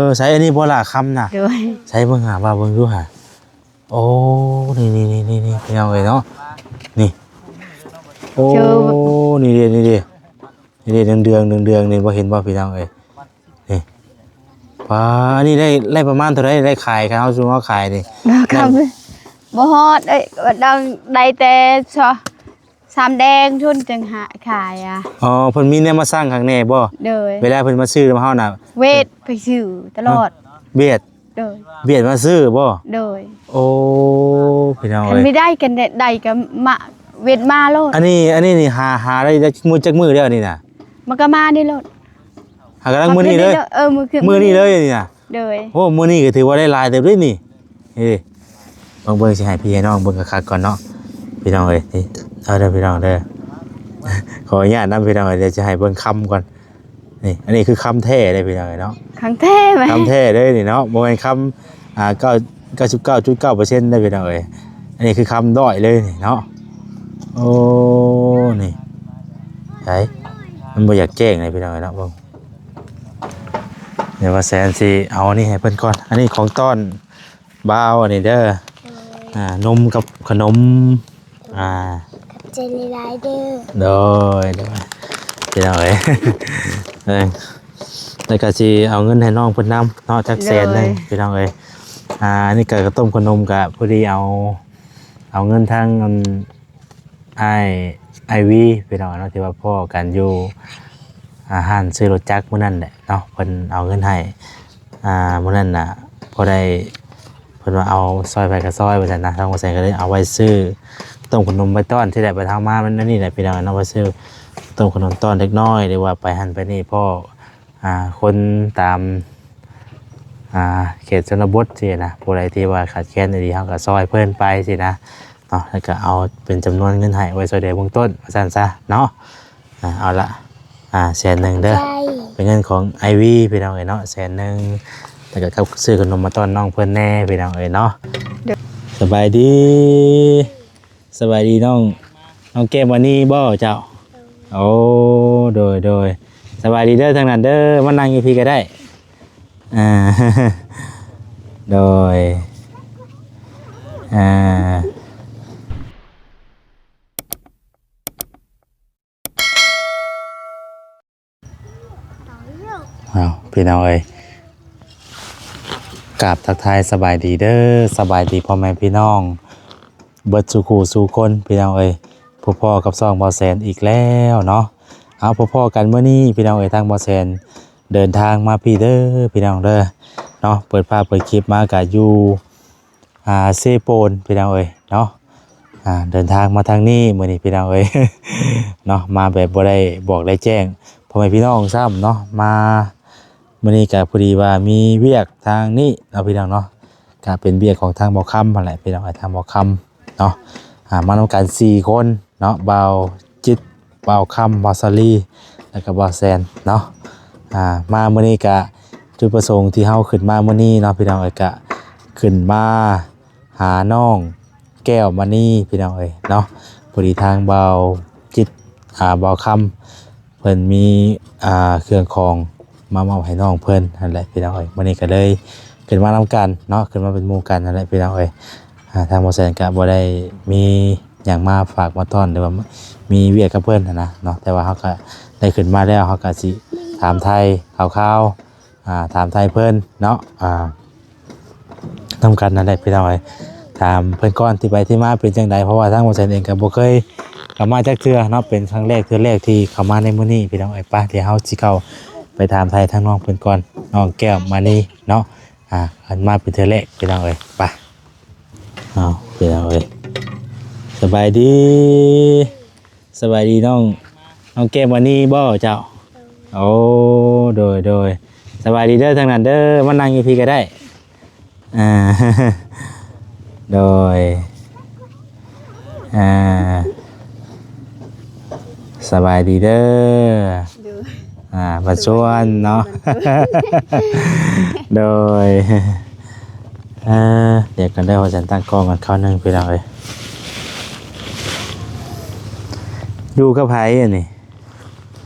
ອີ ໃສ ອັນນີ້ບໍ່ລະຄຳນະ? ໂດຍ ໃສ ເບິ່ງຫາວ່າເບິ່ງດູຫາ. ໂອ້ ນີ້ໆໆໆ ພີ່ນ້ອງເອີຍເນາະ ນີ້ ໂອ້ ໂຊ ນີ້ເດ້ ນີ້ເດ້ ນີ້ເດ້ ເດືອງໆ ເດືອງໆ ນີ້ ບໍ່ເຫັນບໍ່ ພີ່ນ້ອງເອີຍ ນີ້ ປາ ອັນນີ້ໄດ້ ໄດ້ປະມານເທົ່າໃດ ໄດ້ຂາຍ ຄັນເຮົາ ຊຸມເຮົາຂາຍນີ້ ລາຄາ ໄດ້ ບໍ່ຮອດເອີຍ ວ່າຕ້ອງໄດ້ແຕ່ ສາມແດງທຸນຈັ່ງຫາຂາຍອະ. ອໍ ເພິ່ນມີແນວມາສັ່ງຄັກແນ່ບໍ່? ໂດຍ ເວລາເພິ່ນມາຊື້ນຳເຮົານະ ເວດໄປຊື້ຕະຫຼອດ ເວດ ໂດຍ ເວດມາຊື້ບໍ່? ໂດຍ ໂອ້ ພີ່ນ້ອງ ຄັນເອີຍ ມີໄດ້ກັນໄດ້ກໍມາ ເວດມາໂລດ. ອັນນີ້ ອັນນີ້ນີ້ຫາ ຫາໄດ້ຈັກມື້ ຈັກມື້ແລ້ວນີ້ນະ? ມັນກໍມານີ້ໂລດ ຫາກະລັງມື້ນີ້ເລີຍ ເອີ ມື້ຄື ມື້ນີ້ເລີຍນີ້ນະ? ໂດຍ ໂອ້ ມື້ນີ້ກໍຖືວ່າໄດ້ຫຼາຍເຕີບເດ້ນີ້ ເອີ ເບິ່ງໆ ຊິໃຫ້ພີ່ໃຫ້ນ້ອງເບິ່ງຄັກໆ ກ່ອນເນາະ ພີ່ນ້ອງເອີຍ ນີ້ ເອົາເດີພີ່ນ້ອງເດີ ຂໍອະນຸຍາດນຳພີ່ນ້ອງເອີຍ ດຽວຊິໃຫ້ເບິ່ງຄຳກ່ອນ ນີ້ ອັນນີ້ຄືຄຳແທ້ເດ້ພີ່ນ້ອງເອີຍເນາະ ຄຳແທ້ແມ່ນ ຄຳແທ້ເດ້ນີ້ເນາະ ບໍ່ແມ່ນຄຳ ອ່າ ເກົ້າ ເກົ້າສິບເກົ້າຈຸດເກົ້າເປີເຊັນເດ້ພີ່ນ້ອງເອີຍ ອັນນີ້ຄືຄຳດ້ອຍເລີຍນີ້ເນາະ ໂອ້ ນີ້ ໃສ ມັນບໍ່ຢາກແຈ້ງເດ້ພີ່ນ້ອງເອີຍເນາະ ເບິ່ງ ດຽວວ່າແສນຊິເອົາອັນນີ້ໃຫ້ເພິ່ນກ່ອນ ອັນນີ້ຂອງຕ້ອນບ່າວອັນນີ້ເດີ ໂດຍ ອ່າ ນົມກັບຂະໜົມ ອ່າ ຂອບໃຈຫຼາຍໆເດີ ໂດຍ ໂດຍ ພີ່ນ້ອງເອີຍ ເອີ ແລ້ວກໍຊິເອົາເງິນໃຫ້ນ້ອງເພິ່ນນຳເນາະ ຈັກແສນໜຶ່ງ ໂດຍ ພີ່ນ້ອງເອີຍ ອ່າ ອັນນີ້ກໍເຂົ້າຕົ້ມຂະໜົມ ກໍພໍດີເອົາ ເອົາເງິນທາງອັນ ອ້າຍ ອ້າຍວີ ພີ່ນ້ອງເນາະ ທີ່ວ່າພໍ້ກັນຢູ່ ອ່າ ຮ້ານຊື້ລົດຈັກມື້ນັ້ນແຫຼະເນາະ ເພິ່ນເອົາເງິນໃຫ້ ອ່າ ມື້ນັ້ນນະ ພໍໄດ້ ເພິ່ນວ່າເອົາຊ່ອຍໃຜກໍຊ່ອຍວ່າຊັ້ນນະ ທາງບໍ່ແສນກໍເລີຍເອົາໄວ້ຊື້ຕົ້ມຂະໜົມໄວ້ຕ້ອນ ທີ່ແລກໄປທາງມາມັນອັນນີ້ແຫຼະ ພີ່ນ້ອງເນາະ ໄວ້ຊື້ຕົ້ມຂະໜົມຕ້ອນເດັກນ້ອຍ ຫຼືວ່າໄປຫັ້ນໄປນີ້ ພໍ້ ອ່າ ຄົນຕາມ ອ່າ ເຂດຊົນນະບົດຊີ້ນະ ຜູ້ໃດທີ່ວ່າຂາດແຄນອີ່ຫຼີ ເຮົາກໍຊ່ອຍເພິ່ນໄປຊີ້ນະ ເນາະ ແລ້ວກໍເອົາເປັນຈຳນວນເງິນໃຫ້ໄວ້ຊ່ວຍເຫຼືອເບື້ອງຕົ້ນວ່າຊັ້ນຊະເນາະ ອ່າ ເອົາລະ ອ່າ ແສນໜຶ່ງເດີ ໃຈ ເປັນເງິນຂອງອ້າຍວີ ພີ່ນ້ອງເອີຍເນາະ ແສນໜຶ່ງ ແລ້ວກໍກັບຊື້ຂະໜົມມາຕ້ອນນ້ອງເພິ່ນແດ່ ພີ່ນ້ອງເອີຍເນາະ ໂດຍ ສະບາຍດີ ສະບາຍດີນ້ອງ ນ້ອງແກ້ມວານີບໍ່ເຈົ້າ? ໂອ້ ໂດຍ ໂດຍ ສະບາຍດີເດີທາງນັ້ນເດີ ມານັ່ງຢູ່ພີ້ກໍໄດ້ ອ່າ ໂດຍ ອ່າ ເອົາ ພີ່ນ້ອງເອີຍ ກາບທັກທາຍສະບາຍດີເດີ ສະບາຍດີພໍ່ແມ່ພີ່ນ້ອງເບິດສູ່ຄູ່ສູ່ຄົນ ພີ່ນ້ອງເອີຍ ພົບພໍ້ກັບຊ່ອງບ່າວແສນອີກແລ້ວເນາະ ເອົາ ພົບພໍ້ກັນມື້ນີ້ ພີ່ນ້ອງເອີຍ ທາງບ່າວແສນເດີນທາງມາພີ້ເດີ ພີ່ນ້ອງເດີ ເນາະ ເປີດພາບເປີດຄລິບມາກະຢູ່ ອ່າ ເຊໂປນ ພີ່ນ້ອງເອີຍເນາະ ອ່າ ເດີນທາງມາທາງນີ້ມື້ນີ້ ພີ່ນ້ອງເອີຍເນາະ ມາແບບບໍ່ໄດ້ບອກໄດ້ແຈ້ງພໍ່ແມ່ພີ່ນ້ອງຊ້ຳເນາະ ມາມື້ນີ້ກະພໍດີວ່າມີວຽກທາງນີ້ເນາະ ພີ່ນ້ອງເນາະ ກະເປັນວຽກຂອງທາງບ່າວຄຳຫັ້ນແຫຼະ ພີ່ນ້ອງເອີຍ ທາງບ່າວຄຳເນາະ ອ່າ ມານຳກັນສີ່ຄົນ ເນາະ ບ່າວຈິດ ບ່າວຄຳ ບ່າວສາລີ ແລ້ວກໍບ່າວແສນເນາະ ອ່າ ມາມື້ນີ້ກະຈຸດປະສົງທີ່ເຮົາຂຶ້ນມາມື້ນີ້ເນາະ ພີ່ນ້ອງເອີຍ ກະຂຶ້ນມາຫານ້ອງແກ້ວມະນີ ພີ່ນ້ອງເອີຍເນາະ ພໍດີທາງບ່າວຈິດ ອ່າ ບ່າວຄຳ ເພິ່ນມີ ອ່າ ເຄື່ອງຂອງມາມອບໃຫ້ນ້ອງເພິ່ນຫັ້ນແຫຼະ ພີ່ນ້ອງເອີຍ ມື້ນີ້ກໍເລີຍຂຶ້ນມານຳກັນເນາະ ຂຶ້ນມາເປັນໝູ່ກັນຫັ້ນແຫຼະ ພີ່ນ້ອງເອີຍ ອ່າ ທາງບ່າວແສນກໍບໍ່ໄດ້ມີຫຍັງມາຝາກມາຕ້ອນ ຫຼືວ່າມີວຽກກັບເພິ່ນຫັ້ນນະເນາະ ແຕ່ວ່າເຮົາກໍໄດ້ຂຶ້ນມາແລ້ວ ເຮົາກໍຊິຖາມໄຖ່ຂ່າວໆ ອ່າ ຖາມໄຖ່ເພິ່ນເນາະ ອ່າ ນຳກັນນັ້ນແຫຼະ ພີ່ນ້ອງເອີຍ ຖາມເພິ່ນກ່ອນ ທີ່ໄປທີ່ມາເປັນຈັ່ງໃດ ເພາະວ່າທາງບ່າວແສນເອງກໍບໍ່ເຄີຍເຂົ້າມາຈັກເທື່ອເນາະ ເປັນຄັ້ງແລກເທື່ອແລກທີ່ເຂົ້າມາໃນມື້ນີ້ ພີ່ນ້ອງເອີຍ ໄປ ດຽວເຮົາຊິເຂົ້າໄປຖາມໄຖ່ທາງນ້ອງເພິ່ນກ່ອນ ນ້ອງແກ້ວມະນີເນາະ ອ່າ ເພິ່ນມາເປັນເທື່ອແລກ ພີ່ນ້ອງເອີຍ ໄປ ເອົາ ພີ່ນ້ອງເອີຍ ສະບາຍດີ ສະບາຍດີນ້ອງ ນ້ອງແກ້ມວານີບໍ່ເຈົ້າ? ໂອ້ ໂດຍ ໂດຍ ສະບາຍດີເດີທາງນັ້ນເດີ ມານັ່ງຢູ່ພີ້ກໍໄດ້ ອ່າ ໂດຍ ອ່າ ສະບາຍດີເດີ ໂດຍ ອ່າ ບັດຊວນເນາະ ບັດຊວນ ໂດຍ ເອີ ດຽວກັນເດີ ວ່າຊັ້ນ ຕັ້ງກ້ອງກັນຄາວໜຶ່ງ ພີ່ນ້ອງເອີຍ ຢູ່ກັບໃຜອັນນີ້?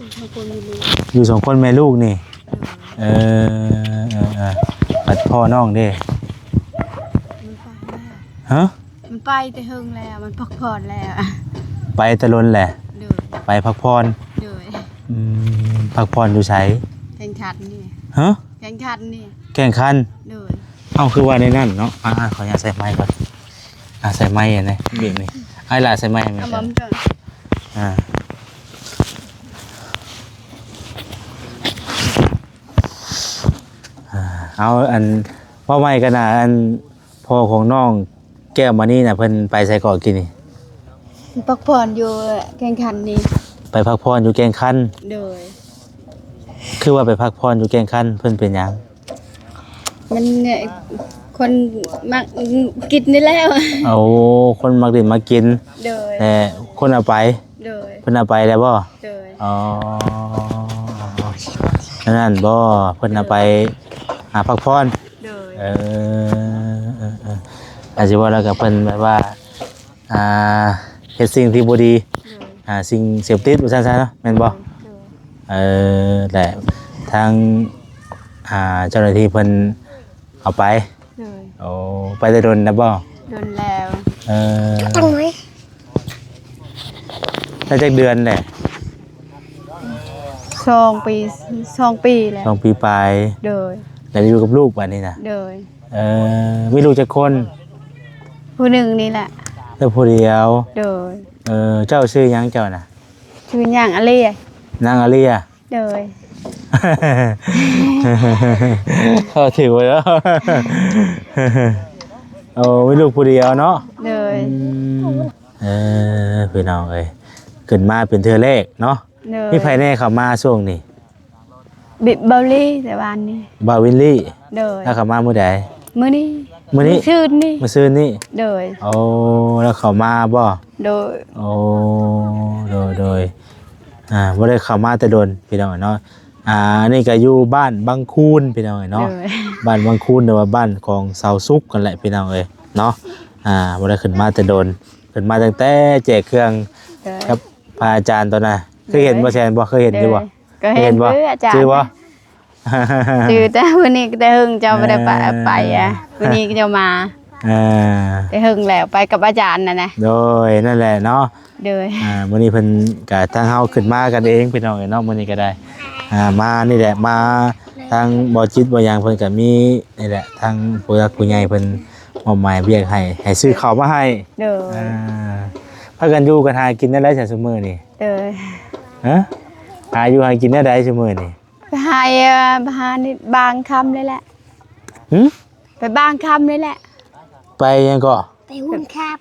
ຢູ່ສອງຄົນແມ່ລູກ ຢູ່ສອງຄົນແມ່ລູກນີ້ ໂດຍ ເອີ ເອີ ເອີ ບັດພໍ່ນ້ອງເດ້? ມັນໄປແລ້ວ ຮະ? ມັນໄປແຕ່ເຫິງແລ້ວ ມັນພັກຜ່ອນແລ້ວ. ໄປແຕ່ດົນແຫຼະ? ໂດຍ. ໄປພັກຜ່ອນ? ໂດຍ. ອືມ ພັກຜ່ອນຢູ່ໃສ? ແຂວງຂັນນີ້. ຮະ? ແຂວງຂັນນີ້. ແຂວງຂັນ? ໂດຍ. ເອົ້າ ຄືວ່າໃນນັ້ນເນາະ. ອ່າ ຂໍອະນຸຍາດໃສ່ໄມກ່ອນ. ອ່າ ໃສ່ໄມອັນນີ້ ເບກນີ້ ອ້າຍຫຼ້າໃສ່ໄມໃຫ້ແມ່. ເອົາມາເບິ່ງ. ອ່າ ອ່າ ເອົາ ອັນ ເວົ້າໃໝ່ກັນນະ ອັນ ພໍ່ຂອງນ້ອງແກ້ວມະນີນະ ເພິ່ນໄປໃສເກາະກີ້ນີ້? ພັກຜ່ອນຢູ່ແຂວງຂັນນີ້. ໄປພັກຜ່ອນຢູ່ແຂວງຂັນ? ໂດຍ. ຄືວ່າໄປພັກຜ່ອນຢູ່ແຂວງຂັນ ເພິ່ນເປັນຫຍັງ? ມັນ ຄົນມັກກິນນີ້ແຫຼະ. ໂອ້ ຄົນມັກຫຼິ້ນມັກກິນ. ໂດຍ. ແຕ່ຄົນເອົາໄປ? ໂດຍ. ເພິ່ນເອົາໄປແລ້ວບໍ່? ໂດຍ. ອໍ ນັ້ນບໍ່ ເພິ່ນເອົາໄປ ໂດຍ ຫາພັກຜ່ອນ? ໂດຍ. ເອີ ເອີ ເອີ ອາດຊິວ່າແລ້ວກໍເພິ່ນແບບວ່າ ອ່າ ເຮັດສິ່ງທີ່ບໍ່ດີ ໂດຍ ຫາສິ່ງເສບຕິດວ່າຊັ້ນຊະເນາະ ແມ່ນບໍ່? ໂດຍ. ເອີ ແລະທາງ ອ່າ ເຈົ້າໜ້າທີ່ເພິ່ນເອົາໄປ? ໂດຍ. ໂອ້ ໄປແຕ່ດົນແລ້ວບໍ່? ດົນແລ້ວ. ເອີ ໄດ້ຈັກເດືອນແຫຼະ? ສອງປີ ສອງປີແລ້ວ. ສອງປີປາຍ. ໂດຍ. ແລ້ວຢູ່ກັບລູກບາດນີ້ນະ? ໂດຍ. ເອີ ມີລູກຈັກຄົນ? ຜູ້ໜຶ່ງນີ້ແຫຼະ. ແຕ່ຜູ້ດຽວ? ໂດຍ. ເອີ ເຈົ້າຊື່ຫຍັງເຈົ້ານະ? ຊື່ຫຍັງ ອາເລຍ. ນາງອາເລຍ? ໂດຍ. ເຂົ້າຖືກໄວ້ແລ້ວ. ໂອ້ ມີລູກຜູ້ດຽວເນາະ? ໂດຍ. ອືມ ເອີ ພີ່ນ້ອງເອີຍ ຂຶ້ນມາເປັນເທື່ອແລກເນາະ? ໂດຍ. ມີໃຜແດ່ເຂົ້າມາຊ່ວງນີ້? ບິ ເບົາລີ ແຕ່ວານນີ້. ບ່າວວິນລີ? ໂດຍ. ລາວເຂົ້າມາມື້ໃດ? ມື້ນີ້. ມື້ນີ້? ມື້ຊືນນີ້. ມື້ຊືນນີ້? ໂດຍ. ໂອ້ ລາວເຂົ້າມາບໍ່? ໂດຍ. ໂອ້ ໂດຍ ໂດຍ. ອ່າ ບໍ່ໄດ້ເຂົ້າມາແຕ່ດົນ ພີ່ນ້ອງເອີຍເນາະ. ອ່າ ອັນນີ້ກໍຢູ່ບ້ານບັງຄູນ ພີ່ນ້ອງເອີຍເນາະ. ໂດຍ. ບ້ານບັງຄູນ ຫຼືວ່າບ້ານຂອງສາວສຸກຫັ້ນແຫຼະ ພີ່ນ້ອງເອີຍເນາະ. ອ່າ ບໍ່ໄດ້ຂຶ້ນມາແຕ່ດົນ ຂຶ້ນມາຕັ້ງແຕ່ແຈກເຄື່ອງ ໂດຍ ກັບພະອາຈານຕອນນັ້ນ. ເຄີຍເຫັນບໍ່ແຊນບໍ່? ເຄີຍເຫັນຢູ່ບໍ່? ໂດຍ. ກໍເຫັນ ເຫັນບໍ່? ຄືອາຈານ ຈື່ບໍ່? ຈື່ ແຕ່ມື້ນີ້ກໍແຕ່ເຫິງເຈົ້າບໍ່ໄດ້ໄປ ເອີ ໄປອະ ມື້ນີ້ກໍເຈົ້າມາ. ເອີ ແຕ່ເຫິງແລ້ວ ໄປກັບອາຈານນະນະ. ໂດຍ ນັ້ນແຫຼະເນາະ. ໂດຍ. ອ່າ ມື້ນີ້ເພິ່ນກະ ທາງເຮົາຂຶ້ນມາກັນເອງ ພີ່ນ້ອງເອີຍເນາະ. ມື້ນີ້ກໍໄດ້ ອ່າ ມານີ້ແຫຼະ ມາທາງບໍ່ຈິດບໍ່ຫຍັງ ເພິ່ນກໍມີນີ້ແຫຼະ ທາງຜູ້ຫຼັກຜູ້ໃຫຍ່ເພິ່ນມອບໝາຍວຽກໃຫ້ ໃຫ້ຊື້ເຂົ້າມາໃຫ້. ໂດຍ. ອ່າ ພາກັນຢູ່ກັນຫາກິນແນວໃດຊະຊຸມື້ນີ້? ໂດຍ. ຮະ? ຫາຢູ່ຫາກິນແນວໃດຊຸມື້ນີ້? ໄປຫາ ໄປຫາບາງຄຳນີ້ແຫຼະ. ຫື? ໄປບາງຄຳນີ້ແຫຼະ. ໄປຫຍັງເກາະ? ໄປຫຸ່ນຄຳ.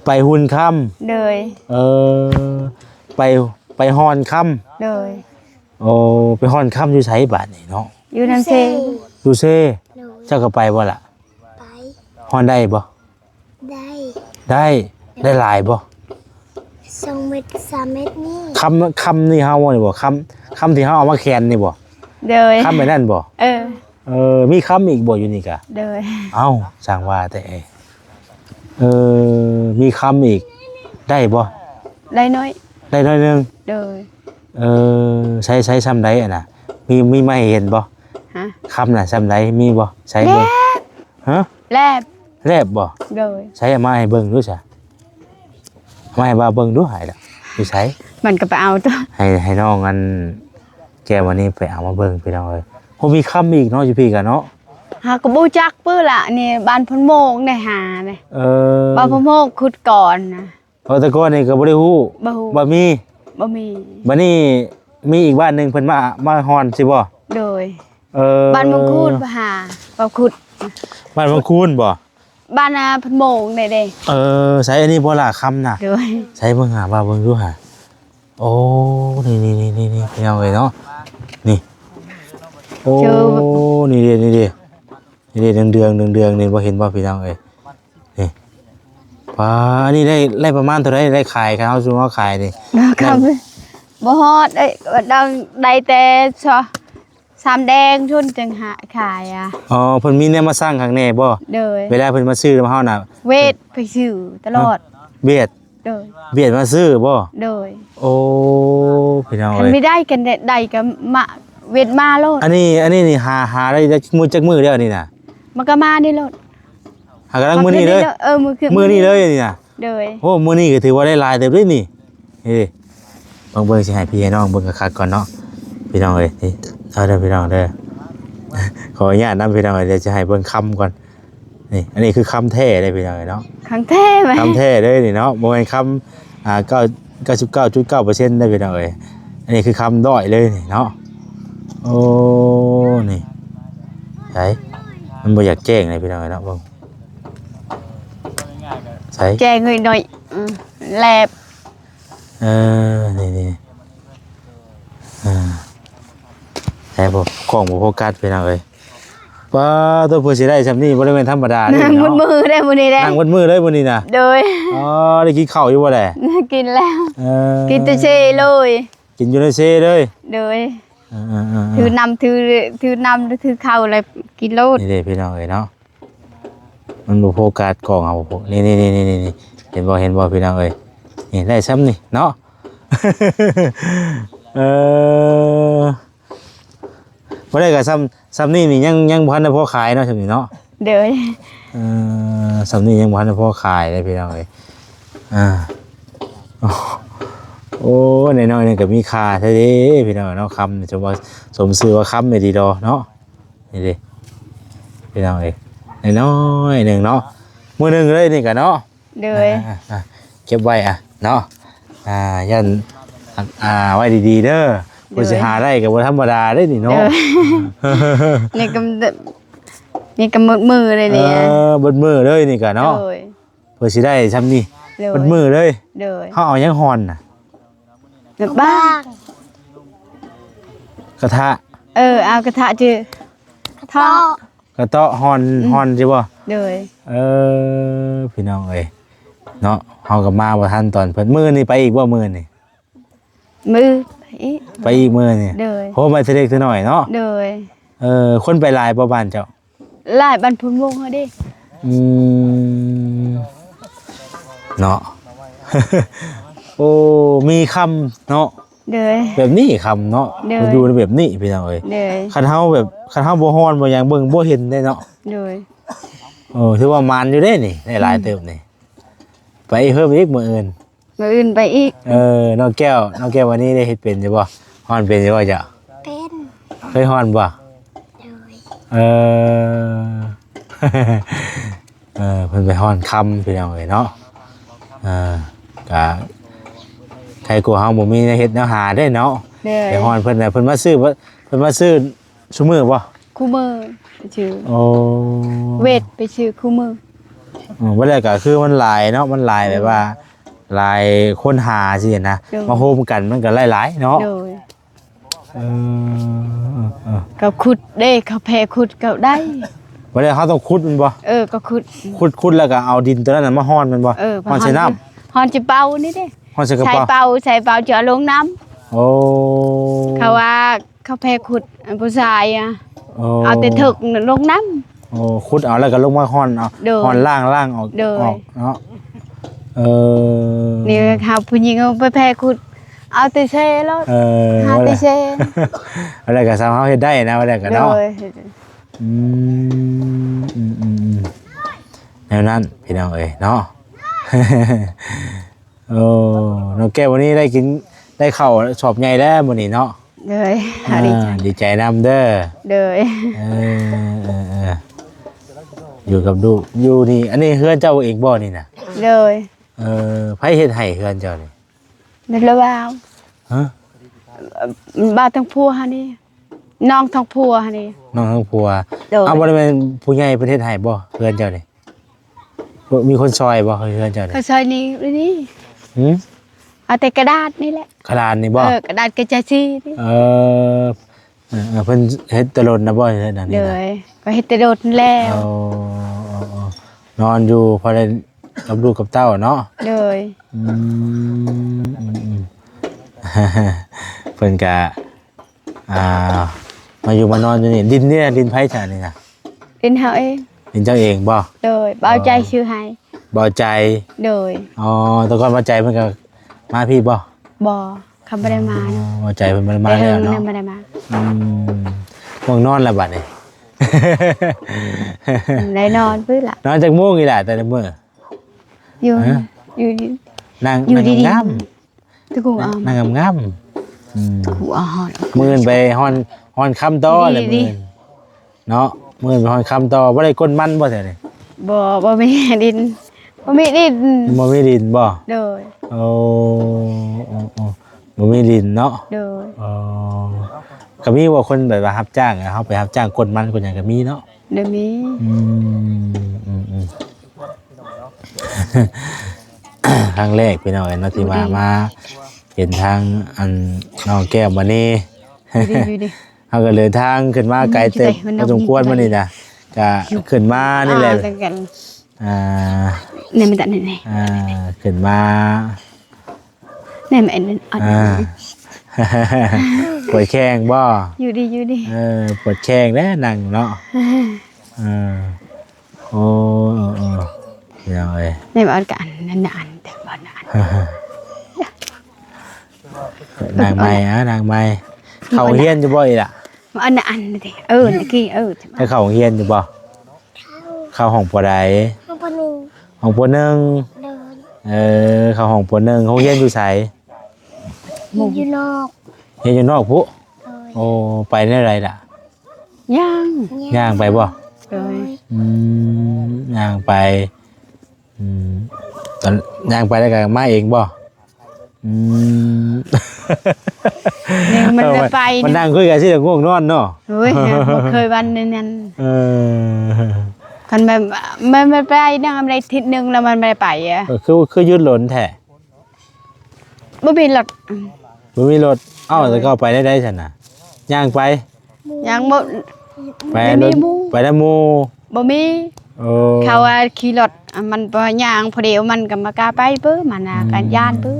ໄປຫຸ່ນຄຳ? ໂດຍ. ເອີ ໄປ ໄປຮ່ອນຄຳ. ໂດຍ. ໂອ້ ໄປຮ່ອນຄຳຢູ່ໃສບາດນີ້ເນາະ? ຢູ່ນຳເຊ. ຢູ່ເຊ? ໂດຍ. ເຈົ້າກໍໄປບໍ່ລະ? ໄປ. ຮ່ອນໄດ້ບໍ່? ໄດ້. ໄດ້. ໄດ້ຫຼາຍບໍ່? ສອງເມັດ ສາມເມັດນີ້. ຄຳ ຄຳນີ້ເຮົານີ້ບໍ່? ຄຳ ຄຳທີ່ເຮົາເອົາມາແຂນນີ້ບໍ່? ໂດຍ. ຄຳແບບນັ້ນບໍ່? ເອີ. ເອີ ມີຄຳອີກບໍ່ຢູ່ນີ້ກະ? ໂດຍ. ເອົ້າ ຊ່າງວ່າແຕ່. ເອີ ມີຄຳອີກ ໄດ້ບໍ່? ໄດ້ໜ້ອຍ. ໄດ້ໜ້ອຍໜຶ່ງ? ໂດຍ. ເອີ ໃຊ້ ໃຊ້ຊ່ຳໃດຫັ້ນນະ? ມີ ມີມາໃຫ້ເຫັນບໍ່? ຮະ? ຄຳນະຊ່ຳໃດ ມີບໍ່? ໃຊ້ເບິ່ງ. ແລບ. ຮະ? ແລບ. ແລບບໍ່? ໂດຍ. ໃຊ້ເອົາມາໃຫ້ເບິ່ງດູຊະ ເອົາມາໃຫ້ບ່າວເບິ່ງດູ ໃຫ້ລະ ຢູ່ໃສ? ມັນກໍໄປເອົາຕົວະ ໃຫ້ ໃຫ້ນ້ອງອັນ ແກ້ວມະນີໄປເອົາມາເບິ່ງ ພີ່ນ້ອງເອີຍ. ໂອ້ ມີຄຳອີກເນາະ ຢູ່ພີ້ກະເນາະ. ຫາກໍບໍ່ຈັກປຶ້ລະ ນີ້ບ້ານໂພນໂມກໄດ້ຫາເດ້. ເອີ ບ້ານໂພນໂມກຂຸດກ່ອນນະ. ເອີ ແຕ່ກ່ອນນີ້ກໍບໍ່ໄດ້ຮູ້. ບໍ່ຮູ້. ບໍ່ມີ. ບໍ່ມີ. ບັດນີ້ມີອີກບ້ານໜຶ່ງເພິ່ນມາ ມາຮ່ອນຊິບໍ່? ໂດຍ. ເອີ ບ້ານບັງຄູນ ບໍ່ຫາ ບໍ່ຂຸດ. ບ້ານບັງຄູນບໍ່? ບ້ານນາເພິ່ນໂມງໄດ້ເດ້. ເອີ ໃສ ອັນນີ້ບໍ່ລະຄຳນະ? ໂດຍ. ໃສ ເບິ່ງຫາວ່າເບິ່ງດູຫາ. ໂອ້ ນີ້ໆໆໆ ພີ່ນ້ອງເອີຍເນາະ ນີ້. ໂອ້ ນີ້ເດ້ ນີ້ເດ້ ນີ້ເດ້ ເດືອງໆ ເດືອງໆ ນີ້ ບໍ່ເຫັນບໍ່ ພີ່ນ້ອງເອີຍ? ນີ້ ປາ ອັນນີ້ໄດ້ ໄດ້ປະມານເທົ່າໃດ ໄດ້ຂາຍ ຄັນເຮົາຊຸມເຮົາຂາຍນີ້? ບໍ່ຮອດ ເອີຍ ໄດ້ແຕ່ຊະ ສາມແດງພຸ້ນຈັ່ງຫາຂາຍອະ. ອໍ ເພິ່ນມີແນວມາສັ່ງຂ້າງແນ່ບໍ່? ໂດຍ. ເວລາເພິ່ນມາຊື້ນຳເຮົານະ ເວດໄປຊື້ຕະຫຼອດ. ເວດ? ໂດຍ. ເວດມາຊື້ບໍ່? ໂດຍ. ໂອ້ ພີ່ນ້ອງເອີຍ ຄັນມີໄດ້ກັນໄດ້ກໍມາ ເວັດມາໂລດ. ອັນນີ້ ອັນນີ້ນີ້ຫາ ຫາໄດ້ຈັກມື້ ຈັກມື້ແລ້ວນີ້ນະ? ມັນກໍມານີ້ໂລດ. ຫາກະລັງມື້ນີ້ເລີຍ? ເອີ ມື້ຄື ມື້ນີ້ເລີຍນີ້ນະ? ໂດຍ. ໂອ້ ມື້ນີ້ກໍຖືວ່າໄດ້ຫຼາຍເຕີບເດ້ນີ້. ເອີ ເບິ່ງ ເບິ່ງ ຊິໃຫ້ພີ່ໃຫ້ນ້ອງເບິ່ງຄັກໆກ່ອນເນາະ ພີ່ນ້ອງເອີຍ. ນີ້ ເອົາເດີພີ່ນ້ອງເດີ ຂໍອະນຸຍາດນຳພີ່ນ້ອງເອີຍ. ດຽວຊິໃຫ້ເບິ່ງຄຳກ່ອນ. ນີ້ ອັນນີ້ຄືຄຳແທ້ເດ້ພີ່ນ້ອງເອີຍເນາະ. ຄຳແທ້ໄໝ? ຄຳແທ້ເລີຍນີ້ເນາະ ບໍ່ແມ່ນຄຳ ອ່າ ເກົ້າ ເກົ້າສິບເກົ້າຈຸດເກົ້າເປີເຊັນເດ້ພີ່ນ້ອງເອີຍ. ອັນນີ້ຄືຄຳດ້ອຍເລີຍນີ້ເນາະ. ໂອ້ ນີ້ ໃສ ມັນບໍ່ຢາກແຈ້ງເດ້ພີ່ນ້ອງເອີຍເນາະ. ເບິ່ງ ໃສ ແຈ້ງໜ້ອຍໆ ອືມ ແລບ. ເອີ ນີ້ໆ ອ່າ ໃສບໍ່ ກ້ອງບໍ່ໂຟກັສພີ່ນ້ອງເອີຍ. ປ້າໂທ້ ເພື່ອຊິໄດ້ຊ່ຳນີ້ບໍ່ໄດ້ແມ່ນທຳມະດາເດ້ເນາະ. ໝົດມື້ໄດ້ມື້ນີ້ເດ້ ນັ່ງໝົດມື້ເລີຍມື້ນີ້ນະ. ໂດຍ. ອໍ ໄດ້ກິນເຂົ້າຢູ່ບໍ່ແຫຼະ? ກິນແລ້ວ. ເອີ ກິນແຕ່ເຊເລີຍ. ກິນຢູ່ໃນເຊເລີຍ. ໂດຍ. ເອີໆໆໆ ຖືນ້ຳ ຖື ຖືນ້ຳ ຖືເຂົ້າແລ້ວກິນໂລດ. ນີ້ເດ້ພີ່ນ້ອງເອີຍເນາະ. ມັນບໍ່ໂຟກັສກ້ອງເຮົາ. ນີ້ໆໆໆ ເຫັນບໍ່ ເຫັນບໍ່ພີ່ນ້ອງເອີຍ? ນີ້ໄດ້ຊ່ຳນີ້ເນາະ. ເອີ ບໍ່ໄດ້ກໍຊ່ຳ ຊ່ຳນີ້ນີ້ຍັງ ຍັງບໍ່ທັນໄດ້ພໍຂາຍເນາະ ຊ່ຳນີ້ເນາະ. ໂດຍ. ເອີ ຊ່ຳນີ້ຍັງບໍ່ທັນໄດ້ພໍຂາຍເດ້ພີ່ນ້ອງເອີຍ. ອ່າ ໂອ້ ນ້ອຍໆນີ້ກໍມີຄ່າແທ້ເດ້ພີ່ນ້ອງເນາະ. ຄຳ ສົມວ່າ ສົມຊື່ວ່າຄຳແມ່ນດີດອເນາະ. ນີ້ເດ້ພີ່ນ້ອງເອີຍ ນ້ອຍໆໜຶ່ງເນາະ. ມື້ໜຶ່ງເລີຍນີ້ກະເນາະ. ໂດຍ. ອ່າ ເກັບໄວ້ ອ່າ ເນາະ. ອ່າ ຢ້ານ ອ່າ ໄວ້ດີໆເດີ. ໂດຍ. ເພື່ອຊິຫາໄດ້ກໍບໍ່ທຳມະດາເດ້ນີ້ເນາະ. ໂດຍ. ນີ້ກໍ ນີ້ກໍໝົດມື້ເລີຍນີ້. ເອີ ໝົດມື້ເລີຍນີ້ກະເນາະ. ໂດຍ. ເພື່ອຊິໄດ້ຊ່ຳນີ້. ໂດຍ. ໝົດມື້ເລີຍ. ໂດຍ. ເຮົາເອົາຫຍັງຮ່ອນນະ? ແບບບ້າງ ກະທະ. ເອີ ເອົາກະທະຈື່ ກະເຕາະ ກະເຕາະຮ່ອນ ອືມ ຮ່ອນຊີ້ບໍ່? ໂດຍ. ເອີ ພີ່ນ້ອງເອີຍເນາະ ເຮົາກໍມາບໍ່ທັນຕອນເພິ່ນ. ມື້ນີ້ໄປອີກບໍ່? ມື້ນີ້ ມື້ໄປອີກ ໄປອີກມື້ນີ້. ໂດຍ. ໂຫ ໄປເທື່ອເລັກເທື່ອນ້ອຍເນາະ. ໂດຍ. ເອີ ຄົນໄປຫຼາຍບໍ່ບ້ານເຈົ້າ? ຫຼາຍ ບ້ານພຸ້ນວົງເຮົາເດ້. ອືມ ເນາະ. ໂອ້ ມີຄຳເນາະ. ໂດຍ. ແບບນີ້ຄຳເນາະ. ໂດຍ. ມັນຢູ່ໃນແບບນີ້ພີ່ນ້ອງເອີຍ. ໂດຍ. ຄັນເຮົາແບບ ຄັນເຮົາບໍ່ຮ້ອນບໍ່ຫຍັງເບິ່ງບໍ່ເຫັນເດ້ເນາະ. ໂດຍ. ເອີ ຖືວ່າໝານຢູ່ເດ້ນີ້ ໄດ້ຫຼາຍ ອືມ ເຕີບນີ້. ໄປເພີ່ມອີກມື້ອື່ນ. ມື້ອື່ນໄປອີກ. ເອີ ນ້ອງແກ້ວ ນ້ອງແກ້ວວັນນີ້ໄດ້ເຮັດເປັນຢູ່ບໍ່? ຮ້ອນເປັນຢູ່ບໍ່ເຈົ້າ? ເປັນ. ເຄີຍຮ້ອນບໍ່? ໂດຍ. ເອີ ເອີ ເພິ່ນໄປຮ້ອນຄຳພີ່ນ້ອງເອີຍເນາະ. ເອີ ກະໄຄກວ່າເຮົາບໍ່ມີແນວເຮັດແນວຫາເດ້ເນາະ. ໂດຍ. ໄປຮ້ອນເພິ່ນນະ ເພິ່ນມາຊື້ ເພິ່ນມາຊື້ ຊຸມື້ບໍ່? ຄູ່ມື້ໄປຊື້. ໂອ້ ເວດໄປຊື້ຄູ່ມື້. ອືມ ບໍ່ໄດ້ກໍຄືມັນຫຼາຍເນາະ ມັນຫຼາຍ ແບບວ່າຫຼາຍຄົນຫາຊີ້ນະ. ໂດຍ. ມາໂຮມກັນມັນກໍຫຼາຍໆເນາະ. ໂດຍ. ເອີ ເອີ ເອີ ກໍຂຸດເດ້ ເຂົາແພຂຸດກໍໄດ້. ບໍ່ໄດ້ ເຮົາຕ້ອງຂຸດແມ່ນບໍ່? ເອີ ກໍຂຸດ ຂຸດ ຂຸດແລ້ວກໍເອົາດິນຕົວນັ້ນນະມາຮ່ອນແມ່ນບໍ່? ເອີ ຮ່ອນໃສ່ນ້ຳ ຮ່ອນຊິເປົ່ານີ້ເດ້ ຮ່ອນໃສ່ກະເປົາ ໃສ່ເປົາ ໃສ່ເປົາຈະເອົາລົງນ້ຳ. ໂອ້ ເຂົາວ່າ ເຂົາແພຂຸດ ອັນຜູ້ຊາຍອະ ໂອ້ ເອົາແຕ່ເຖິກລົງນ້ຳ. ໂອ້ ຂຸດເອົາແລ້ວກໍລົງມາຮ່ອນເອົາ. ໂດຍ. ຮ່ອນລ້າງ ລ້າງອອກ. ໂດຍ. ອອກເນາະ. ເອີ ນີ້ເຮົາຜູ້ຍິງເຮົາໄປແພຂຸດ ເອົາແຕ່ເຊໂລດ. ເອີ ຫາແຕ່ເຊ ອັນໃດກໍຊ່າງເຮົາເຮັດໄດ້ນະ ອັນໃດກໍເນາະ. ໂດຍ. ອືມ ອືມ ອືມ ອືມ ແນວນັ້ນພີ່ນ້ອງເອີຍເນາະ. ໂອ້ ນ້ອງແກ້ວ ມື້ນີ້ໄດ້ກິນ ໄດ້ເຂົ້າສອບໃຫຍ່ແລ້ວມື້ນີ້ເນາະ. ໂດຍ. ອ່າ ດີໃຈ ດີໃຈນຳເດີ. ໂດຍ. ເອີ ເອີ ເອີ ຢູ່ກັບລູກ ຢູ່ນີ້ ອັນນີ້ເຮືອນເຈົ້າເອງບໍ່ນີ້ນະ? ໂດຍ. ເອີ ໃຜເຮັດໃຫ້ເຮືອນເຈົ້ານີ້? ແມ່ນລະບ່າວ. ຮະ? ບ່າວທາງຜົວຫັ້ນນີ້ ນ້ອງທາງຜົວຫັ້ນນີ້ ນ້ອງທາງຜົວ. ໂດຍ. ເອົາ ບໍ່ໄດ້ແມ່ນຜູ້ໃຫຍ່ເພິ່ນເຮັດໃຫ້ບໍ່ ເຮືອນເຈົ້ານີ້? ບໍ່ມີຄົນຊ່ອຍບໍ່ເຮືອນເຈົ້ານີ້? ເຂົາຊ່ອຍນີ້ ນີ້. ຫື? ເອົາແຕ່ກະດາດນີ້ແຫຼະ. ກະດາດນີ້ບໍ່? ເອີ ກະດາດກະຈາຍຊີນີ້. ເອີ ເອີ ເອີ ເພິ່ນເຮັດແຕ່ດົນນະບໍ່ເຮືອນຫຼັງນີ້ນະ? ໂດຍ. ກໍເຮັດແຕ່ດົນແລ້ວ. ອໍ ນອນຢູ່ພໍໄດ້ກັບລູກກັບເຕົ້າເນາະ. ໂດຍ. ອືມ ອືມ ອືມ ເພິ່ນກະ ອ່າ ມາຢູ່ມານອນຢູ່ນີ້. ດິນນີ້ ດິນໃຜຊະນີ້ນະ? ດິນເຮົາເອງ. ດິນເຈົ້າເອງບໍ່? ໂດຍ. ເບົາໃຈ ອໍ ຊື້ໃຫ້. ເບົາໃຈ. ໂດຍ. ອໍ ແຕ່ກ່ອນເບົາໃຈເພິ່ນກໍມາພີ້ບໍ່? ບໍ່. ເຂ ກໍບໍ່ໄດ້ມາເນາະ. ອໍ ໃຈເພິ່ນບໍ່ໄດ້ມາແລ້ວເນາະ. ບໍ່ໄດ້ມາ. ອືມ ງ່ວງນອນແລ້ວບັດນີ້. ໄດ້ນອນພຸ້ນລະ. ນອນຈັກໂມງອີ່ຫຼ້າແຕ່ລະມື້? ຢູ່ ຮະ? ຢູ່ ຢູ່ ນັ່ງ ຢູ່ດີໆ ນັ່ງງາມໆ ຕະກູອາມ ນັ່ງງາມໆ. ອືມ ຕະກູອາມ. ມື້ອື່ນໄປຮ່ອນ ຮ່ອນຄຳຕໍ່ແຫຼະ ມື້ອື່ນເນາະ. ມື້ອື່ນໄປຮ່ອນຄຳຕໍ່. ບໍ່ໄດ້ກົນມັນບໍ່ແທ້ນີ້? ບໍ່ ບໍ່ມີດິນ ບໍ່ມີດິນ. ບໍ່ມີດິນບໍ່? ໂດຍ. ໂອ້ ໂອ້ ໂອ້ ບໍ່ມີດິນເນາະ. ໂດຍ. ອໍ ກໍມີບໍ່ຄົນແບບວ່າຮັບຈ້າງ ເຮົາໄປຮັບຈ້າງກົນມັນກົນຫຍັງກໍມີເນາະ? ໂດຍ ມີ. ອືມ ອືມ ອືມ. ຄັ້ງແລກພີ່ນ້ອງເອີຍເນາະ ທີ່ວ່າ ຢູ່ດີ ມາເຫັນທາງອັນນ້ອງແກ້ວມະນີ. ຢູ່ດີ ຢູ່ດີ. ເຮົາກໍເດີນທາງຂຶ້ນມາໄກເຕີບ ຢູ່ໃສ ມັນ ພໍສົມຄວນ ຢູ່ໃສ ມານີ້ນະ ກະຂຶ້ນມານີ້ແຫຼະ. ອ່າ ນີ້ມັນຕະນີ້ ອ່າ ຂຶ້ນມາ ນີ້ມັນອັນ ອ່າ ປວດແຂ້ງບໍ່? ຢູ່ດີ ຢູ່ດີ. ເອີ ປວດແຂ້ງແຫຼະນັ່ງເນາະ. ເອີ ໂອ້ ເອີ ເອີ ພີ່ນ້ອງເອີຍ ນີ້ມັນອັນ ອັນນັ້ນ ອັນແຕ່ບໍ່ອັນ ນັ່ງໃໝ່ ອ່າ ນັ່ງໃໝ່. ເຂົ້າໂຮງຮຽນຢູ່ບໍ່ອີ່ຫຼ້າ? ອັນນັ້ນ ອັນນີ້ຕິ ເອີ ນີ້ ເອີ ໄດ້ເຂົ້າໂຮງຮຽນຢູ່ບໍ່? ເຂົ້າຫ້ອງ ປ.ໃດ? ຫ້ອງ ປ.ໜຶ່ງ. ຫ້ອງ ປ.ໜຶ່ງ. ໂດຍ. ເອີ ເຂົ້າຫ້ອງ ປ.ໜຶ່ງ. ໂຮງຮຽນຢູ່ໃສ? ຢູ່ນອກ. ຮຽນຢູ່ນອກພຸ້ນ? ໂດຍ. ໂອ້ ໄປແນວໃດລະ? ຍ່າງ. ຍ່າງໄປບໍ່? ໂດຍ. ອືມ ຍ່າງໄປ. ອືມ ຕອນຍ່າງໄປແລ້ວກໍມາເອງບໍ່? ອືມ ນີ້ມັນໄດ້ໄປ ມັນນັ່ງຄຸຍກັນຊິ ງ່ວງນອນເນາະ. ໂອ້ຍ ບໍ່ເຄີຍວັນນັ້ນ. ເອີ ຄັນແບບ ມັນ ມັນໄປນັ່ງໄດ້ທິດໜຶ່ງແລ້ວມັນບໍ່ໄດ້ໄປອະ. ເອີ ຄື ຄືຢຸດດົນແທ້. ບໍ່ມີລົດ. ບໍ່ມີລົດ. ເອົ້າ ແຕ່ເກົ່າໄປໄດ້ໃດຊັ້ນນະ? ຍ່າງໄປ? ຍ່າງບໍ່ ໄປ ໄປນຳໝູ່ ໄປນຳໝູ່. ບໍ່ມີ. ໂອ້ ເຂົາວ່າຂີ່ລົດ ມັນບໍ່ຍ່າງຜູ້ດຽວ ມັນກໍບໍ່ກ້າໄປເປີ ມັນນະ ອືມ ກໍຢ້ານເປີ.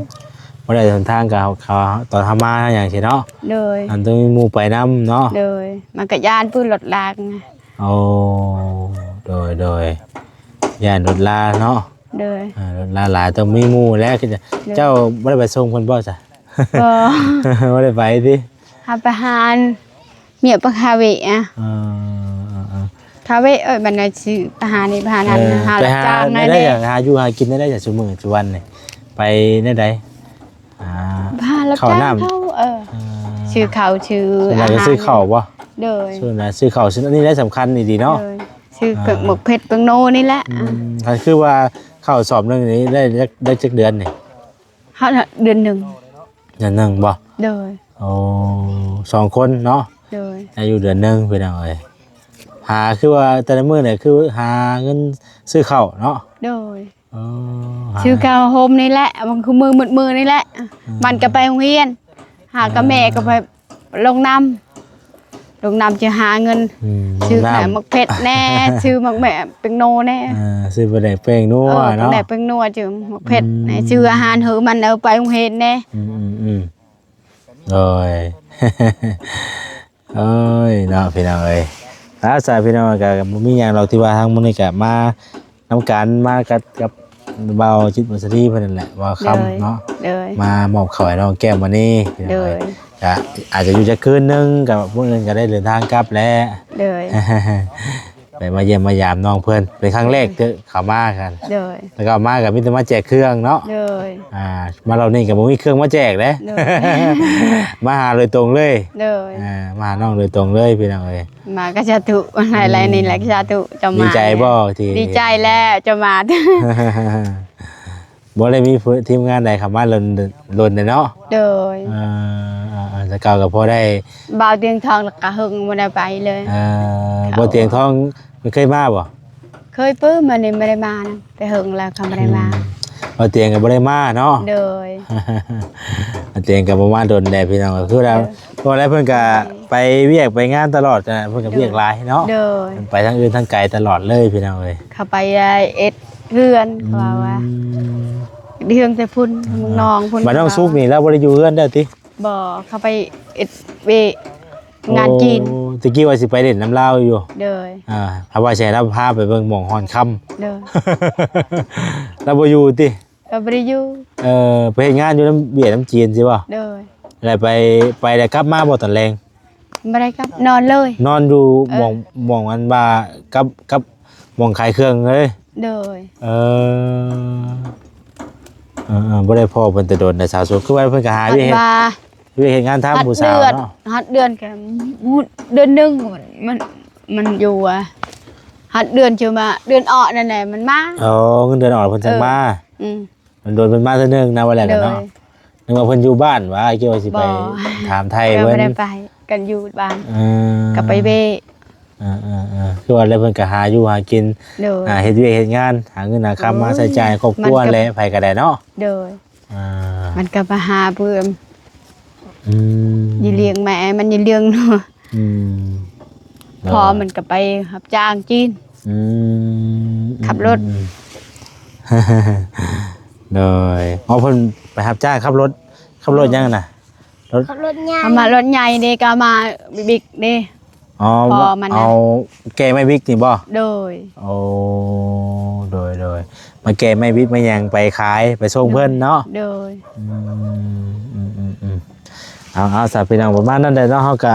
ບໍ່ໄດ້ຫົນທາງ ກໍເຂົາ ຕອນເຮົາມາຫຍັງຊີ້ເນາະ. ໂດຍ. ອັນຕ້ອງມີໝູ່ໄປນຳເນາະ. ໂດຍ. ມັນກໍຢ້ານເປີ ລົດລາ. ໂອ້ ໂດຍ ໂດຍ. ຢ້ານລົດລາເນາະ. ໂດຍ. ອ່າ ລົດລາຫຼາຍ ຕ້ອງມີໝູ່ແຫຼະ. ໂດຍ. ເຈົ້າບໍ່ໄດ້ໄປສົ່ງເພິ່ນບໍ່ຊະ? ບໍ່ ບໍ່ໄດ້ໄປຕິ? ຫາໄປຫາອັນ ເມຍປະຄາເວະອະ. ເອີ ເອີ ເອີ ຄາເວະ ເອີຍ ບັນດາຊື່ ໄປຫານີ້ໄປຫານັ້ນ. ເອີ ຫາ ໄປຫາຮັບຈ້າງແນວໃດ ຫາຢູ່ຫາກິນແນວໃດ ຊຸມື້ຊຸວັນນີ້ ໄປແນວໃດ? ອ່າ ຫາຮັບຈ້າງເຂົາ. ເອີ ເອີ ຊື້ເຂົ້າ ຊື້ ສ່ວນຫຼາຍກໍຊື້ເຂົ້າບໍ່? ໂດຍ. ສ່ວນຫຼາຍຊື້ເຂົ້າ ຊື້ ອັນນີ້ແຫຼະສຳຄັນອີ່ຫຼີເນາະ. ໂດຍ. ຊື້ເຄື່ອງ ອ່າ ໝາກເຜັດ ແປ້ງໂນນີ້ແຫຼະ. ອືມ ຄັນຄືວ່າເຂົ້າສອບໜຶ່ງນີ້ໄດ້ ໄດ້ ໄດ້ຈັກເດືອນນີ້? ເຮົາເດືອນໜຶ່ງ. ເດືອນໜຶ່ງບໍ່? ໂດຍ. ໂອ້ ສອງຄົນເນາະ. ໂດຍ. ອາຍຸເດືອນໜຶ່ງ ພີ່ນ້ອງເອີຍ. ຫາ ຄືວ່າແຕ່ລະມື້ນີ້ ຄືຫາເງິນຊື້ເຂົ້າເນາະ. ໂດຍ. ໂອ້ ຫາ ຊື້ເຂົ້າໂຮມນີ້ແຫຼະ ບາງຄືມື້ ໝົດມື້ນີ້ແຫຼະ. ອືມ ມັນກໍໄປໂຮງຮຽນ ຫາກັບແມ່ກໍໄປ ອ່າ ລົງນຳ ລົງນຳຈະຫາເງິນ. ອືມ ຊື້ແມ່ໝາກເຜັດແດ່ ຊື້ໝາກແມ່ແປ້ງໂນແດ່. ອ່າ ຊື້ປາແດກແປ້ງນົວເນາະ. ເອີ ປາແດກແປ້ງນົວ ຊື້ໝາກເຜັດແດ່ ອືມ ຊື້ອາຫານໃຫ້ມັນ ເອົາໄປໂຮງຮຽນແດ່. ອືມ ອືມ ອືມ. ໂດຍ. ໂອ້ຍ ເນາະ ພີ່ນ້ອງເອີຍ. ອາ ສາ ພີ່ນ້ອງ ກໍບໍ່ມີຫຍັງດອກ ທີ່ວ່າທາງມື້ນີ້ກໍມານຳກັນ ມາກັບ ກັບບ່າວຈິດ ບຸດສະລີເພິ່ນນັ້ນແຫຼະ ບ່າວຄຳເນາະ. ໂດຍ. ມາມອບເຂົ້າໃຫ້ນ້ອງແກ້ວມະນີ ພີ່ນ້ອງເອີຍ. ໂດຍ. ກະອາດຈະຢູ່ຈັກຄືນໜຶ່ງ ກະມື້ອື່ນກະໄດ້ເດີນທາງກັບແລ້ວ. ໂດຍ. ໄດ້ມາຢ້ຽມມາຢາມນ້ອງເພິ່ນເປັນຄັ້ງແລກເທື່ອເຂົ້າມາກັນ. ໂດຍ. ແລ້ວກໍມາກໍມີແຕ່ມາແຈກເຄື່ອງເນາະ. ໂດຍ. ອ່າ ມາລອບນີ້ກໍບໍ່ມີເຄື່ອງມາແຈກເດ້. ໂດຍ. ມາຫາໂດຍຕົງເລີຍ. ໂດຍ. ອ່າ ມາຫານ້ອງໂດຍຕົງເລີຍ ພີ່ນ້ອງເອີຍ. ມາກໍສາທຸ ຫຼາຍໆນີ້ແຫຼະ ສາທຸ ເຈົ້າມາ. ດີໃຈບໍ່ທີ່ ດີໃຈແລ້ວເຈົ້າມາ. ບໍ່ໄດ້ມີທີມງານໃດເຂົ້າມາດົນ ດົນແລ້ວເນາະ. ໂດຍ. ເອີ ແຕ່ເກົ່າກໍພໍໄດ້ ບ່າວຕຽງທອງ ແລ້ວກໍເຫິງບໍ່ໄດ້ໄປເລີຍ. ເອີ ບ່າວຕຽງທອງເຄີຍມາບໍ່? ເຄີຍ ປຶ້ມ ອັນນີ້ບໍ່ໄດ້ມານະ ແຕ່ເຫິງແລ້ວກໍບໍ່ໄດ້ມາ. ອືມ ບ່າວຕຽງກໍບໍ່ໄດ້ມາເນາະ. ໂດຍ. ບ່າວຕຽງກໍບໍ່ມາດົນແລ້ວ ພີ່ນ້ອງ. ຄືວ່າ ໂດຍ ເພາະວ່າເພິ່ນກໍ ໂດຍ ໄປວຽກໄປງານຕະຫຼອດນະ ເພິ່ນກໍ ໂດຍ ວຽກຫຼາຍເນາະ. ໂດຍ. ໄປທາງອື່ນທາງໄກຕະຫຼອດເລີຍ ພີ່ນ້ອງເອີຍ. ເຂົາໄປເຮັດເຮືອນ ອືມ ເຂົາວ່າ ເຮືອນແຕ່ພຸ້ນ ເມືອງນອງພຸ້ນ. ບາດນ້ອງສຸກນີ້ລາວບໍ່ໄດ້ຢູ່ເຮືອນແລ້ວຕິ? ບໍ່ ເຂົາໄປເຮັດວຽກງານຈີນ. ໂອ້ ຕະກີ້ວ່າຊິໄປຫຼິ້ນນຳລາວຢູ່. ໂດຍ. ອ່າ ເຮົາວ່າຊິໃຫ້ລາວພາໄປເບິ່ງໝ່ອງຮ່ອນຄຳ. ໂດຍ. ລາວບໍ່ຢູ່ຕິ? ກໍບໍ່ໄດ້ຢູ່. ເອີ ໄປເຮັດງານຢູ່ນຳຫວຽດນາມ ນຳຈີນຊີ້ບໍ່? ໂດຍ. ແລ້ວໄປ ໄປແລ້ວກັບມາບໍ່ຕອນແລງ? ບໍ່ໄດ້ກັບ ນອນເລີຍ ນອນຢູ່ ເອີ ໝ່ອງ ໝ່ອງອັນວ່າກັບ ກັບໝ່ອງຂາຍເຄື່ອງເລີຍ? ໂດຍ ເອີ ເອີໆ ບໍ່ໄດ້ພໍ້ເພິ່ນແຕ່ດົນແລ້ວ ສາວໂສດ ຄືວ່າເພິ່ນກໍຫາວຽກເຮັດ ວຽກເຮັດງານທຳຜູ້ສາວເນາະ ຮອດເດືອນ ຮອດເດືອນກໍ ເດືອນໜຶ່ງ ມັນ ມັນຢູ່ ຮອດເດືອນຈະມາ ເດືອນອອກນັ້ນແຫຼະມັນມາ ອໍ ເງິນເດືອນອອກເພິ່ນຈັ່ງມາ ເອີ ອືມ ໂດນໆເພິ່ນມາເທື່ອໜຶ່ງນະ ວ່າແລ້ວກັນເນາະ ໂດຍ ນຶກວ່າເພິ່ນຢູ່ບ້ານຫວາ ຄິດວ່າຊິໄປ ບໍ່ ຖາມໄທເພິ່ນ ບໍ່ໄດ້ໄປ ກັນຢູ່ບ້ານ ເອີ ກໍໄປເວະ ເອີໆໆ ຄືວ່າແລ້ວເພິ່ນກໍຫາຢູ່ຫາກິນ ໂດຍ ອ່າ ເຮັດວຽກເຮັດງານ ຫາເງິນຫາຄຳມາໃຊ້ຈ່າຍໃຫ້ຄອບຄົວ ມັນກໍ ແຫຼະ ໃຜກໍໄດ້ເນາະ ໂດຍ ອ່າ ມັນກໍມາຫາເພື່ອນ ອືມ ຢ່າລ້ຽງແມ່ ມັນຢ່າລ້ຽງເນາະ ອືມ ພໍ່ມັນກໍໄປຮັບຈ້າງຈີນ ອືມ ຂັບລົດ ອືມ ໂດຍ ອໍ ເພິ່ນໄປຮັບຈ້າງຂັບລົດ ຂັບລົດຫຍັງນະ? ລົດ ຂັບລົດໃຫຍ່ ເອົາມາລົດໃຫຍ່ເດ້ ກໍເອົາມາບິກເດ້ ອໍ ພໍ່ມັນນະ ເອົາແກ່ໄມ້ບິກນີ້ບໍ່? ໂດຍ ໂອ້ ໂດຍໆ ມາແກ່ໄມ້ບິກມາຫຍັງໄປຂາຍ ໄປສົ່ງເພິ່ນເນາະ ໂດຍ ອືມ ອືມໆໆ ເອົາ ເອົາ ສາ ພີ່ນ້ອງ ປະມານນັ້ນແຫຼະເນາະ ເຮົາກໍ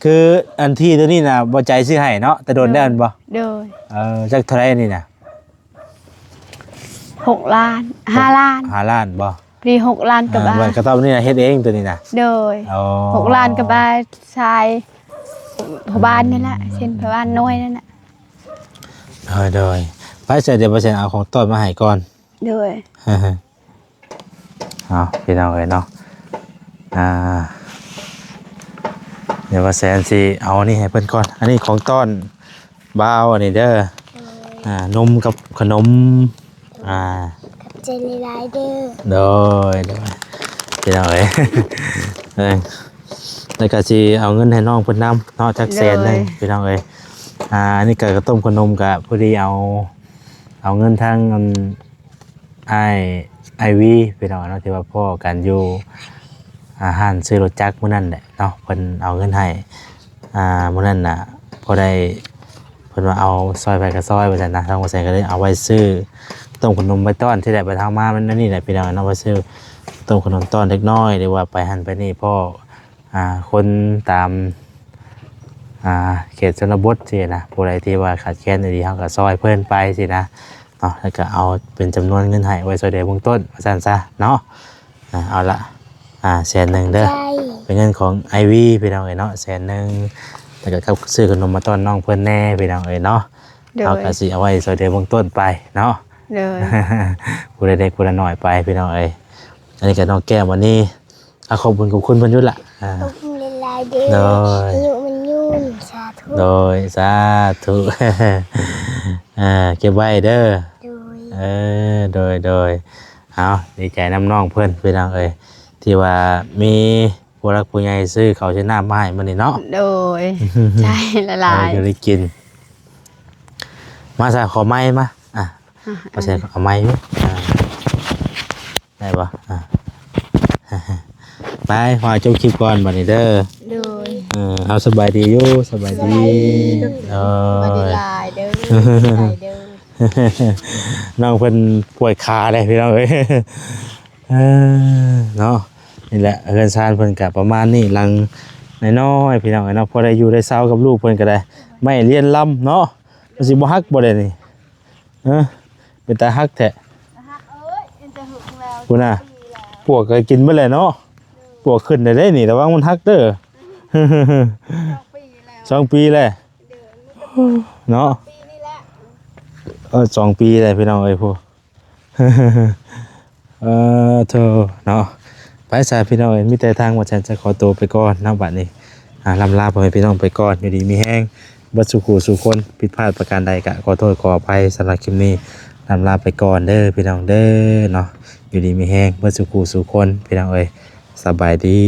ຄືອັນທີ່ຕົວນີ້ນະ ບໍ່ໃຈຊື້ໃຫ້ເນາະ ແຕ່ດົນແລ້ວແມ່ນບໍ່? ໂດຍ ເອີ ຈັກເທົ່າໃດອັນນີ້ນະ? ຫົກລ້ານ ຫ້າລ້ານ ຫ້າລ້ານບໍ່? ດີ ຫົກລ້ານກວ່າບາດ ເອີ ກະຕ້ອມນີ້ນະ ເຮັດເອງຕົວນີ້ນະ? ໂດຍ ອໍ ຫົກລ້ານກວ່າບາດ ຊາຍພໍ່ບ້ານນີ້ແຫຼະ ເຊັ່ນພໍ່ບ້ານນ້ອຍນັ້ນນະ ໂດຍໆ ໄປ ສາ ດຽວບໍ່ແຊນເອົາຂອງຕ້ອນມາໃຫ້ກ່ອນ ໂດຍ ເອົາ ພີ່ນ້ອງເອີຍເນາະ ອ່າ ດຽວວ່າແຊນຊິເອົາອັນນີ້ໃຫ້ເພິ່ນກ່ອນ ອັນນີ້ຂອງຕ້ອນບ່າວອັນນີ້ເດີ ໂດຍ ອ່າ ນົມກັບຂະໜົມ ອ່າ ຂອບໃຈຫຼາຍໆເດີ ໂດຍ ໂດຍ ພີ່ນ້ອງເອີຍ ເອີ ແລ້ວກໍຊິເອົາເງິນໃຫ້ນ້ອງເພິ່ນນຳເນາະ ຈັກແສນໜຶ່ງ ໂດຍ ພີ່ນ້ອງເອີຍ ອ່າ ອັນນີ້ກໍເຂົ້າຕົ້ມຂະໜົມ ກໍພໍດີເອົາ ເອົາເງິນທາງອັນ ອ້າຍ ອ້າຍວີ ພີ່ນ້ອງເນາະ ທີ່ວ່າພໍ້ກັນຢູ່ ອ່າ ຮ້ານຊື້ລົດຈັກມື້ນັ້ນແຫຼະເນາະ ເພິ່ນເອົາເງິນໃຫ້ ອ່າ ມື້ນັ້ນນະ ພໍໄດ້ ເພິ່ນວ່າເອົາຊ່ອຍໃຜກໍຊ່ອຍວ່າຊັ້ນນະ ທາງບໍ່ແສນກໍເລີຍເອົາໄວ້ຊື້ຕົ້ມຂະໜົມໄວ້ຕ້ອນ ທີ່ແລກໄປທາງມາມັນອັນນີ້ແຫຼະ ພີ່ນ້ອງເນາະ ໄວ້ຊື້ຕົ້ມຂະໜົມຕ້ອນເດັກນ້ອຍ ຫຼືວ່າໄປຫັ້ນໄປນີ້ ພໍ້ ອ່າ ຄົນຕາມ ອ່າ ເຂດຊົນນະບົດຊີ້ນະ ຜູ້ໃດທີ່ວ່າຂາດແຄນອີ່ຫຼີ ເຮົາກໍຊ່ອຍເພິ່ນໄປຊີ້ນະເນາະ ແລ້ວກໍເອົາເປັນຈຳນວນເງິນໃຫ້ໄວ້ຊ່ວຍເຫຼືອເບື້ອງຕົ້ນວ່າຊັ້ນຊະເນາະ ອ່າ ເອົາລະ ອ່າ ແສນໜຶ່ງເດີ ໃຈ ເປັນເງິນຂອງອ້າຍວີ ພີ່ນ້ອງເອີຍເນາະ ແສນໜຶ່ງ ແລ້ວກໍກັບຊື້ຂະໜົມມາຕ້ອນນ້ອງເພິ່ນແດ່ ພີ່ນ້ອງເອີຍເນາະ ໂດຍ ເຮົາກໍຊິເອົາໄວ້ຊ່ວຍເຫຼືອເບື້ອງຕົ້ນໄປເນາະ ໂດຍ ຜູ້ລະເລັກຜູ້ລະນ້ອຍໄປ ພີ່ນ້ອງເອີຍ ອັນນີ້ກໍນ້ອງແກ້ວມະນີ ອ່າ ຂອບຄຸນ ຂອບຄຸນເພິ່ນຢູ່ລະ ອ່າ ຂອບຄຸນຫຼາຍໆເດີ ໂດຍ ອາຍຸໝັ້ນຍືນ ສາທຸ ໂດຍ ສາທຸ ອ່າ ເກັບໄວ້ເດີ ໂດຍ ເອີ ໂດຍ ໂດຍ ເອົາ ດີໃຈນຳນ້ອງເພິ່ນ ພີ່ນ້ອງເອີຍ ທີ່ວ່າມີຜູ້ຫຼັກຜູ້ໃຫຍ່ຊື້ເຂົ້າຊື້ນ້ຳມາໃຫ້ມື້ນີ້ເນາະ ໂດຍ ໃຈຫຼາຍໆ ເອີ ກໍໄດ້ກິນ ມາຊະ ຂໍໄມມາ ອ່າ ອ່າ ບໍ່ໃຊ່ ເອົາໄມຢູ່ ອ່າ ໄດ້ບໍ່? ອ່າ ໄປ ຂໍຈົບຄລິບກ່ອນບັດນີ້ເດີ ໂດຍ ເອີ ເອົາ ສະບາຍດີຢູ່ ສະບາຍດີ ສະບາຍດີ ໂດຍ ສະບາຍດີຫຼາຍເດີ ເດີ ນ້ອງເພິ່ນປວດຂາເດ້ພີ່ນ້ອງເອີຍ ເອີ ເນາະ ນີ້ແຫຼະ ເຮືອນຊານເພິ່ນກະປະມານນີ້ ຫຼັງນ້ອຍໆ ພີ່ນ້ອງເອີຍເນາະ ພໍໄດ້ຢູ່ໄດ້ເຊົາກັບລູກເພິ່ນກໍໄດ້ ໄມ້ລຽນລຳເນາະ ມັນຊິບໍ່ຫັກບໍ່ແດ່ນີ້? ເອີ ເປັນຕາຮັກແທ້ ຮັກເອີຍ ເປັນຕາຫຶງແລ້ວ ພຸ້ນນະ ສອງປີແລ້ວ ປວກກໍກິນເບິດແຫຼະເນາະ ໂດຍ ປວກຂຶ້ນໄດ້ເດ້ນີ້ ລະວັງມັນຫັກເດີ ສອງປີແລ້ວ ສອງປີແລ້ວ ເດືອນ ເນາະ ສອງປີນີ້ແຫຼະ ເອີ ສອງປີແລ້ວພີ່ນ້ອງເອີຍ ຜູ້ ເອີ ໂທ້ ເນາະ ໄປຊະພີ່ນ້ອງເອີຍ ມີແຕ່ທາງວ່າແຊນຈະຂໍໂຕໄປກ່ອນເນາະ ບັດນີ້ ອ່າ ລ່ຳລາພໍ່ແມ່ພີ່ນ້ອງໄປກ່ອນ ຢູ່ດີມີແຮງເບິດສູ່ຄູ່ສູ່ຄົນ ຜິດພາດປະການໃດກະຂໍໂທດຂໍອະໄພ ສຳລັບຄລິບນີ້ ລ່ຳລາໄປກ່ອນເດີພີ່ນ້ອງເດີເນາະ ຢູ່ດີມີແຮງເບິດສູ່ຄູ່ສູ່ຄົນ ພີ່ນ້ອງເອີຍ ສະບາຍດີ.